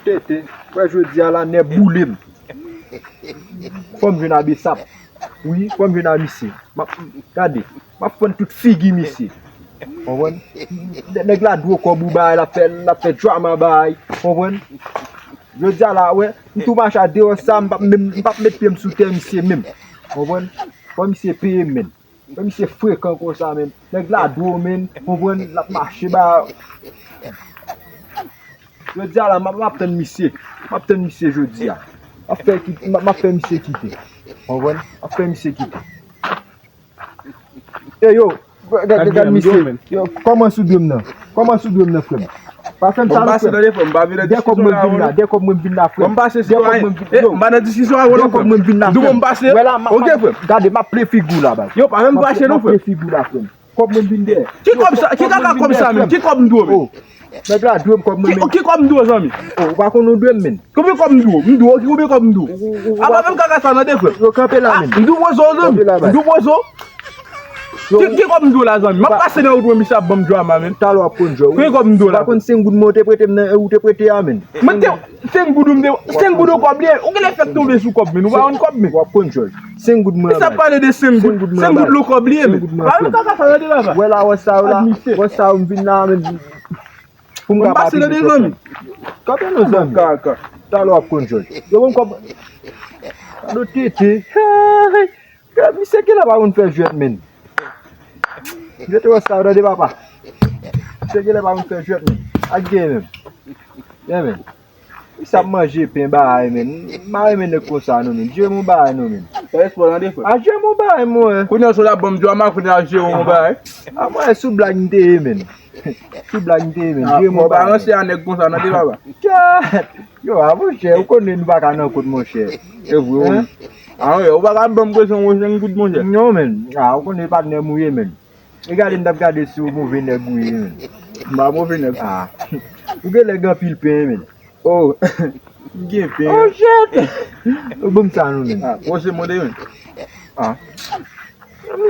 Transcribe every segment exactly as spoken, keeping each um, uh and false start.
Tete, wè jodi a la, nè boule m. Fò m jwenn a Besap. Wi, fò m jwenn a misye. M ap, gade, m ap fann tout figi misye. Konprann? Nè-, nèg la dwe kòb ou bay, l ap fè, l ap fè drama bay. Konprann? Jodi a la, wè, m tou mache a deyò sa, m p ap menm, m p ap met pye m sou tè misye menm. Konprann? Fò misye peye m, menm. Men misye frekan konsa, menm. Nèg la dwe, menm. Konprann? L ap mache ba. Jodi a la, m ap, m ap tann misye. M ap tann misye jodi a. M ap fè ki-, m ap, m ap fè misye kite. Konprann? M ap fè misye kite. E yo, gad, gad, gad misye. Yo, kòman sou dwe m nan? Kòman sou dwe m nan, frè m? Pa fè m sa non, frè m. Dè kòb mwen vin la, dè kòb mwen vin la, frè m. Dè kòb mwen vin, yo. Dè kòb mwen vin la, frè m. Wè la, m ap, gade, m ap ple figi w la, baz. Yo, pa fè m fache non, frè m. M ap ple figi w la, frè m. Kòb mwen vin dèyè. Ki kòb sa, ki kaka kòb sa menm? Ki kòb m dwe w menm? Nèg la dwe m kòb mwen menm. Ki kòb m dwe w, zanmi? Oh, ou pa konn ou dwe m menm. Konbyen kòb m dwe w? M dwe w, ki konbyen kòb m dwe w? A pa menm kaka sa nan de frè. Yo kanpe la menm. M dwe w, zanmi. M dwe w. Ki, ki kòb m dwe w la, zanmi? M ap pase nan wout mwen, misye ap ban m drama, menm. Talè w ap konn jwe. Konbyen kòb m dwe w la? Ou pa konn senk goud mwen ou te prete m nan, ou te prete a, menm. Mwen te, senk goud ou m te, senk goud ou kòb li ye. Ou genlè fè tonbe sou kòb, menm. Ou pa konn kòb, menm. W ap konn jwe. Senk goud mwen. Misye ap pale de senk goud. Senk goud lou kòb li ye, menm. Pa menm kaka sa, tande la, pa. Wè la, wè sa yo la. Wè sa yo m vin la, menm. Pou m ka pase nan de zanmi. Kanpe non, zanmi. Talè w ap konn jwe. Yo, bon, kòb. Alo, tete. Hey, hey. Misye genlè pa konn fè jwèt, menm. Misye te wè sa, tande papa. Misye genlè pa konn fè jwèt, menm. Ak gen, menm. Gen, menm. Misye ap manje pen bagay, menm. M pa renmen nèg konsa, non, menm. Jere m yon bagay, non, menm. Fè espò, tande, frè. A, jere m yon bagay, mwen. Kounye a, sou la banm drama, kounye a, jere m yon bagay. A, mwen, sou blag m te ye, menm. Sou blag m te ye, menm. Jere m yon bagay. Balanse a nèg konsa, tande, papa. Kat! Yo, a, monchè, ou konnen nou pa ka nan kont, monchè. Se vre, wi. A, wi, ou pa ka ban m presyon, monchè, m kout, monchè. Non, menm. A, ou konnen patnè m ou ye, menm. E gade, m t ap gade si w move nèg ou ye, menm. M pa move nèg. A. Ou gen nèg anpil pen, menm. Oh, m gen pen. Oh, shit! Ou ban m sa, non, menm. A, pwoche mode, menm. A.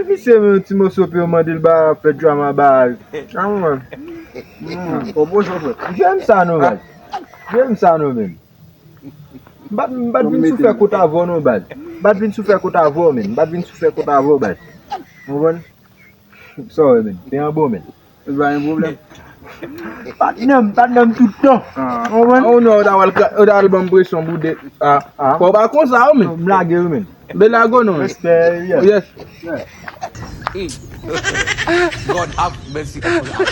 Misye, menm, ti moso pen, mande l ba, fè drama ba. A, mwen. Ou pwoche, frè. Jere m sa, non, baz. Jere m sa, non, menm. M pa t, m pa t vin sou fè kont avè w non, baz. M pa t vin sou fè kont avè w, menm. M pa t vin sou fè kont avè w, baz. Ou konprann? Sa w wè, menm. Te an bon, menm. Pa gen pwoblèm. Patnè m, patnè m tout tan. Ou konprann? Ou non, ou ta pral, ou ta pral ban m presyon pou de. A, a. Fò w pa konsa, ou, menm. M lage w, menm. Be lage w non, menm. Respè, yes. Yes. God have mercy upon us.